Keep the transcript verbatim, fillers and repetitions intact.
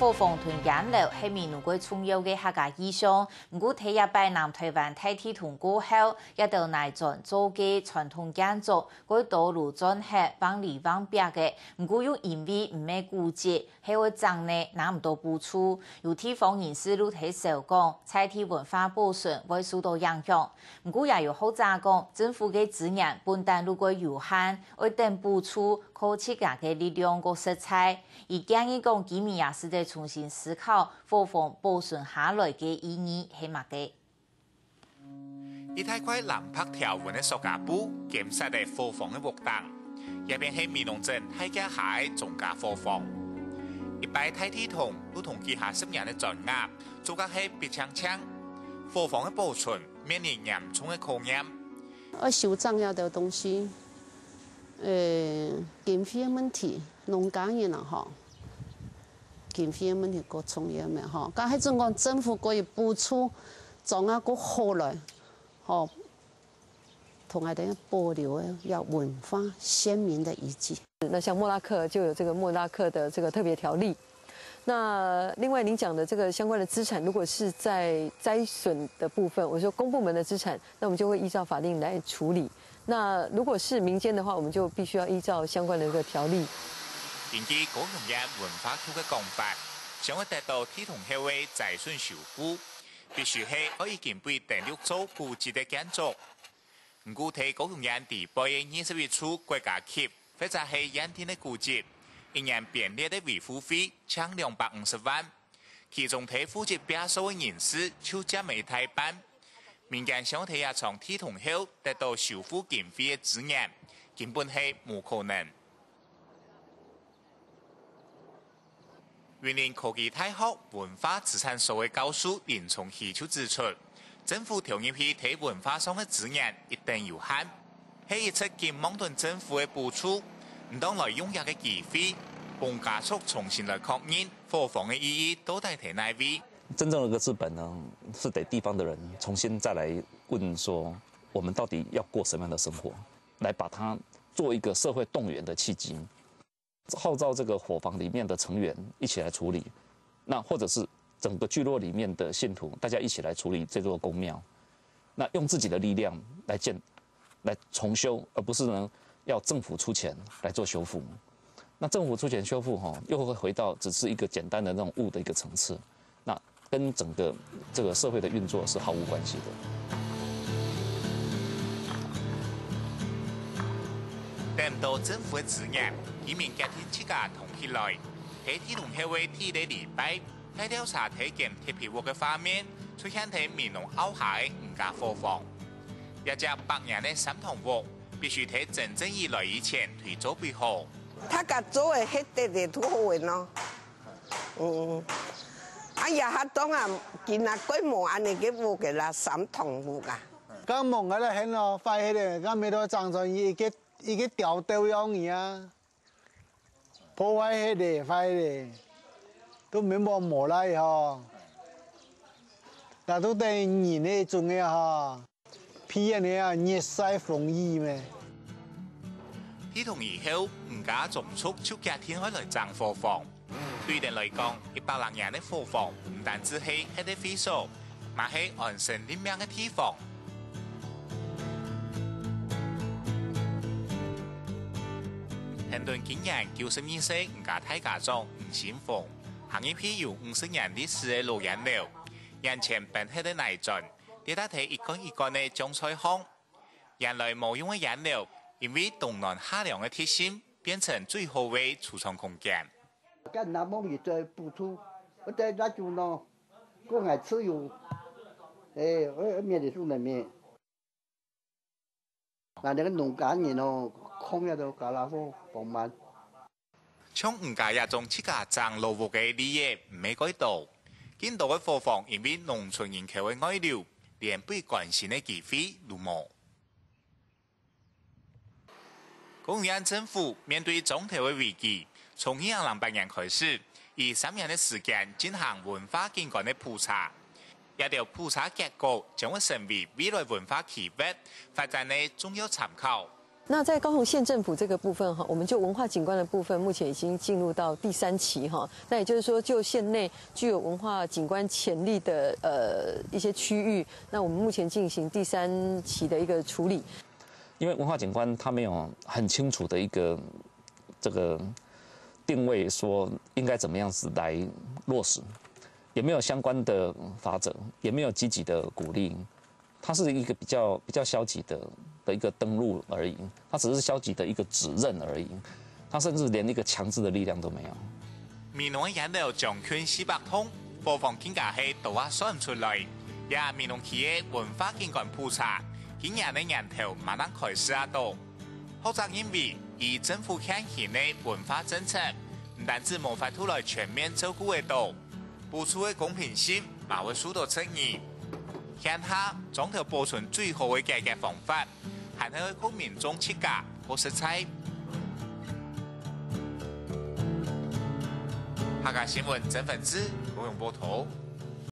伙房同菸樓係美濃蓋重要个客家意象，毋過第一擺南台灣大地動過後，這兜泥磚做个傳統建築，蓋多路磚核橫哩橫壁个，毋過又因為毋係古蹟，係會整呢拿毋到補助。有地方人士就在想講，在地文化保存會受到影響。毋過也有學者講，政府个資源本旦就蓋有限，愛等補助，靠自家个力量過實在。 佢建議講，居民也使得重新思考伙房保存下來个意義係麼个。一大塊藍白條紋个塑膠布，監煞在伙房个屋頂。這片係美濃鎮大甲下个鍾家伙房。一擺大地動，就同幾下十年个磚瓦，做甲係必淨淨。伙房个保存面臨嚴重个考驗。愛修整這兜東西，呃，經費个問題，農家人啊吼， 經費个問題較重要咩吼？該係準講政府可以補助，裝啊較好來，吼，同𠊎兜保留个這文化先民的遺跡。那像莫拉克就有這個莫拉克的這個特別條例。那另外您講的這個相關的資產，如果是在災損的部分，我說公部門的資產，那我們就會依照法令來處理。那如果是民間的話，我們就必須要依照相關的一個條例。根據高雄縣文化局个講法，想要得到地動後个災損修復，必須係愛已經被登錄做古蹟个建築。毋過在高雄縣底背个二十一處國家級或者係限定个古蹟，一年編列个維護費淨兩百五十萬。 其中在負責摒掃个人士就佔了一大半。民間想在這場地動後得到修復經費个資源，根本係無可能。雲林科技大學文化資產所个教授林聰希就指出，政府投入去在文化上个資源一定有限，係一直緊望等政府个補助，毋當來用這个機會，幫家屬重新來確認 伙房个意義到底在哪位？真正的一個治本呢，是得地方的人重新再來問說，我們到底要過什麼樣的生活，來把它做一個社會動員的契機，號召這個伙房裡面的成員一起來處理，那或者是整個聚落裡面的信徒，大家一起來處理這座公廟。 那用自己的力量來建、來重修，而不是呢要政府出錢來做修復。那政府出錢修復吼，又會回到只是一個簡單的那種物的一個層次，那跟整個這個社會的運作是毫無關係的。得毋到政府个資源，居民決定自家動起來，在地動後个第一個禮拜， 𠊎兜查到一間鐵皮屋个畫面出現在美濃凹下个吳家伙房。這隻百年个三堂屋，必須在陳正義來以前推做備好。大家做个歇得个都好个喏。嗯，啊，這下當啊，今仔過無恁呢个屋个啦，三堂屋啊。剛望个咧，很咯，壞个咧，剛沒得長成一個一個吊吊樣子啊。 破壞忒咧，壞咧，都免講無賴吼。那都等於人个種个吼，鼻煙个啊，日曬風雨咩。地動以後，吳家宗族就決定愛來整伙房。對佢等來講，一百零年个伙房毋單止係歇个位所， 嘛係安身立命个地方。現今年九十二歲吳家大家長吳新鳳，行入去有五十年歷史个老菸樓，眼前崩忒个泥磚，跌打在一罐一罐个醬菜項。原來無用个菸樓，因為冬暖夏涼个特性，變成最好个儲藏空間。 該南方也在付出，我在那種咯，過海自由，哎，我我面子上面面。那那個農家人哦，空要都搞那貨放慢。像吳家這種自家整老屋个例仔毋係蓋多，更多个伙房因為農村人口个外流，連被關心个機會都無。 高雄縣政府面對莊頭个危機，從二零零八年開始，以三年个時間進行文化景觀个普查。這兜普查結果將會成為未來文化企業發展个重要參考。那在高雄县政府这个部分哈，我们就文化景观的部分，目前已经进入到第三期哈。那也就是说，就县内具有文化景观潜力的呃一些区域，那我们目前进行第三期的一个处理。因为文化景观它没有很清楚的一个这个定位，说应该怎么样子来落实，也没有相关的法则，也没有积极的鼓励，它是一个比较比较消极的的一个登录而已，它只是消极的一个指认而已，它甚至连一个强制的力量都没有。美濃个菸樓將近四百棟，伙房更加係都挖算出來，也美濃區个文化景觀普查，今年个年頭馬上開始啊到。學者認為，以政府現行个文化政策，毋單止無法度來全面照顧得到，補助个公平性嘛會受到質疑。現下，將頭保存最好个解決方法，還係愛靠民眾自家好實在。客家新聞曾文志，高雄報導。